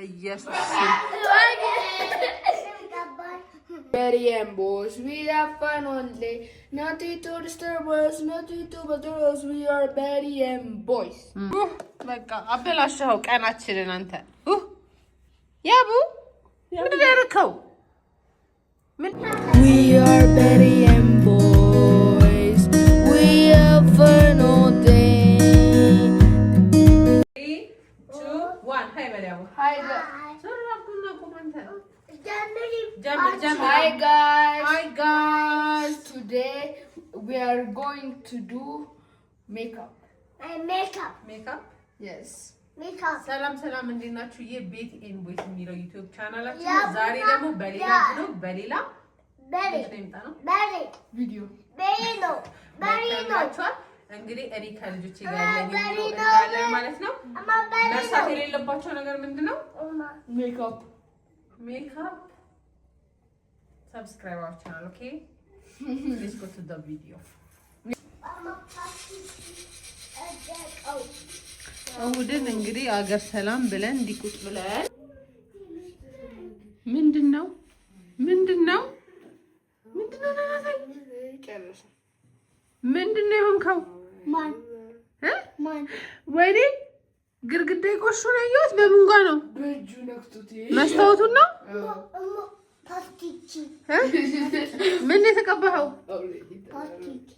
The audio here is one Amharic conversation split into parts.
በኢየሱስ Betty and boys, we have fun all day. Nothing to disturb us, nothing to bother us. We are Betty and boys. በቃ አበላሸኸው ቀናችንን አንተ። ያቡ ምንድን ነው ያደረከው? We are Betty and boys. We have fun all day. One. Hi በል ያቡ። Hi, Hi guys. Hi guys. Today we are going to do makeup. Makeup. Makeup. Yes. Makeup. ሰላም ሰላም፣ እንዴት ናችሁ? ይህ ቤቲ and Boys የሚለው YouTube ቻናላችን ያ ነው። ዛሬ ደግሞ በሌላ ያ vlog በሌላ በሬ ምንድን ነው የመጣ ነው? በሬ Video. በሬ ነው፣ በሬ ነው። መጥተንላችኋል። እንግዲህ እኔ ከልጆቼ ጋር ያለኝ በሬ ቪዲዮ ነው። እናያለን ማለት ነው። እማ በሬ መርሳት ነው። የሌለባቸው ነገር ምንድን ነው? እማ Makeup. Makeup, subscribe our channel, okay? Let's go to the video. እማ እደቀው። እሁድን እንግዲህ አገር ሰላም ብለን እንዲቁጭ ብለን ምንድን ነው ምንድን ነው ምንድን ነው ናናታይ? ምንድን ነው የሆንከው? ማን? እ? ማን? ወይኔ ግድግዳ የቆሹ ነው ያየሁት። በምን ጋ ነው? በእጁ ነክቶት። መስታወቱን ነው? እማ ፓስቲቺ። እ? ምን ነው የተቀባኸው? ፓስቲቺ።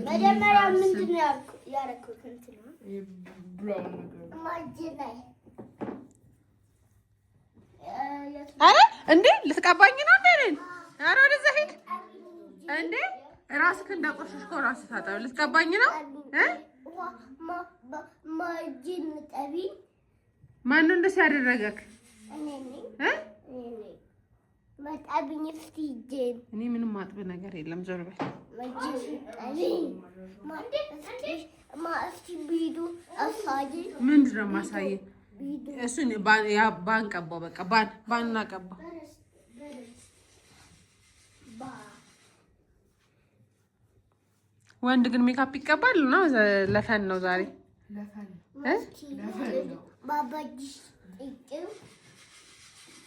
መጀመሪያ ምንድን ነው ያደረኩት? እንትን ነው። እማ እጄ ላይ አረ እንዴ፣ ልትቀባኝ ነው እንዴ? እኔን? አረ ወደዛ ሂድ እንዴ! ራስህ እንዳቆሸሽከው ራስህ ታጠብ። ልትቀባኝ ነው እ? እማ እጄን እጠቢ። ማነው እንደዚህ ያደረገክ? እኔ ነኝ። እ? እኔ ነኝ። መጠቢኝ እስኪ እጄን። እኔ ምንም ማጥብ ነገር የለም። ዞር በል። እጄን እጠቢኝ። እማ እስኪ ቢዱ አሳይኝ። ምንድን ነው የማሳየህ? ቢዱ። እሱን ያ ባን ቀባው። በቃ ባን ባንና ቀባው። ባ ወንድ ግን ሜካፕ ይቀባል ነው? ለ fun ነው ዛሬ እ? ባባጅ ጥቅም።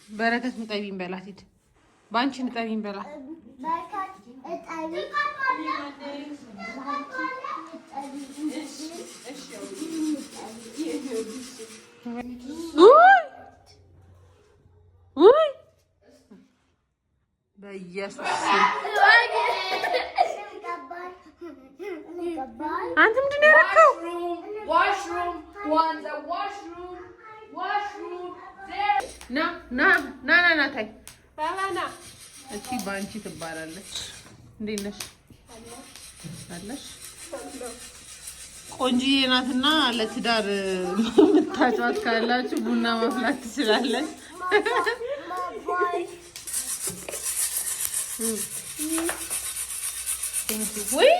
በረከት ንጠቢኝ በላት። ሂድ በአንቺ ንጠቢኝ በላት። በረከት እጠቢ፣ ባንቺ እጠቢ። ውይ ውይ፣ በኢየሱስ ስም! አንተ ምንድን ነው ያደረከው? Washroom. Washroom. A washroom. Washroom. There. ና ና ና ና ና ታይ ና። እቺ ባንቺ ትባላለች። እንዴት ነሽ? አለሽ? ቆንጅዬ ናትና ለትዳር የምታጫዋት ካላችሁ ቡና ማፍላት ትችላለች። ባይ። ወይ!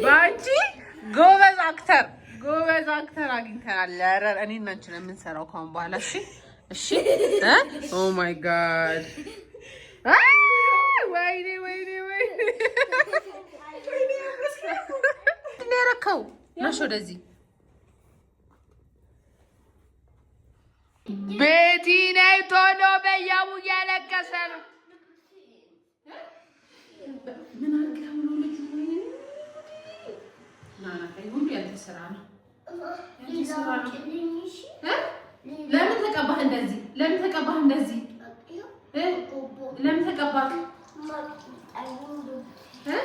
ባንቺ ጎበዝ actor፣ ጎበዝ actor አግኝተናል። ኧረ እኔ እና አንቺ ነው የምንሰራው ከአሁን በኋላ። እሺ እሺ። Oh my God! ወይኔ ወይኔ ወይኔ! ምንድን ነው ያደረከው? ናሽ ወደዚህ። ቤቲ ነይ ቶሎ በያቡ እያለቀሰ ነው። ምን አድርገህ ነው ልጁ? ና ና፣ ሁሉ ያንተ ስራ ነው። ያንተ ስራ ነው። እ? ለምን ተቀባህ እንደዚህ? ለምን ተቀባህ እንደዚህ? እ? ለምን ተቀባህ? እ?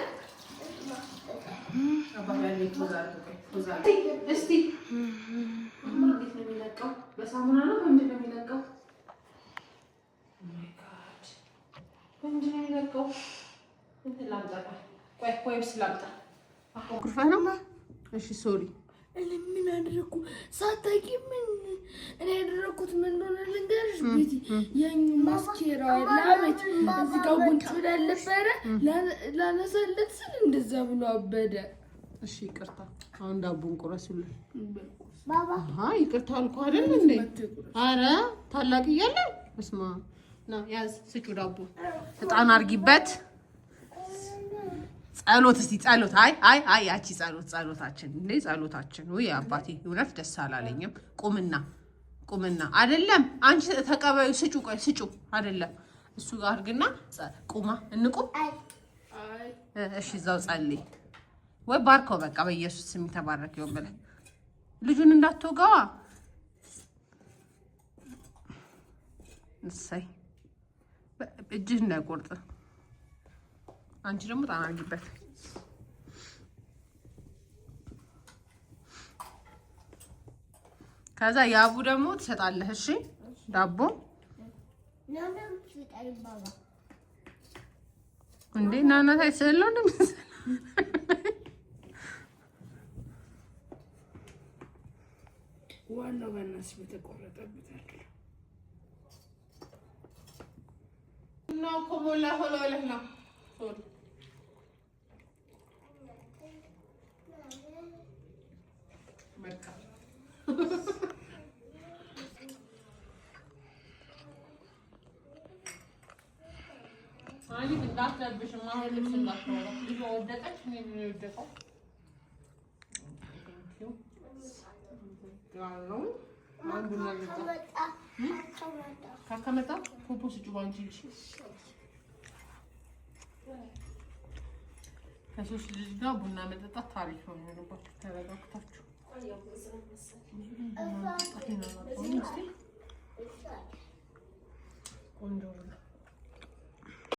እስቲ እንዴት ነው የሚለቀው? በሳሙና ነው? በምንድን ነው የሚለቀው? My God፣ በምንድን ነው የሚለቀው? እንትን ላምጣ፣ ቆይ ቆይ፣ wipes ላምጣ። ኩርፈህ ነው? እሺ sorry። እኔ ምን አደረኩ? ሳታውቂ ምን እኔ ያደረኩት ምን እንደሆነ ልንገርሽ ቤቲ። ያኛው mascara ላቤት እዚህ ጋር ጉንጩ ላይ ነበረ፣ ላነሳለት ስል እንደዛ ብሎ አበደ። እሺ ይቅርታ። አሁን ዳቦን ቁረሱልን። ባባ። አሃ ይቅርታ አልኩህ አይደል እንዴ? አረ ታላቅ እያለ በስመ አብ። ና ያዝ፣ ስጩ ዳቦ እጣን አርጊበት። ጸሎት እስቲ ጸሎት። አይ አይ አይ ያቺ ጸሎት ጸሎታችን እንዴ ጸሎታችን። ውይ አባቴ እውነት ደስ አላለኝም። ቁምና ቁምና አይደለም አንቺ ተቀበዩ ስጩ። ቆይ ስጩ አይደለም እሱ ጋር አድርግና ቁማ እንቁም። እሺ እዛው ጸልይ ወይ ባርከው። በቃ በኢየሱስ ስም የተባረከ ይሁን ብለህ ልጁን እንዳትወጋዋ። እሰይ እጅህ እንዳይቆርጥ። አንቺ ደግሞ ጣና አድርጊበት። ከዛ ያቡ ደግሞ ትሰጣለህ። እሺ ዳቦ እንዴ ናናታ ይስለው ዋናው በእናትሽ በተቆረጠበት አይደለም። ካከመጣ ፖፖ ስጩ ባንቺ ከሶስት ልጅ ጋር ቡና መጠጣት ታሪክ ነው የሚሆንባችሁ። ተረጋግታችሁ ቆንጆ ነው።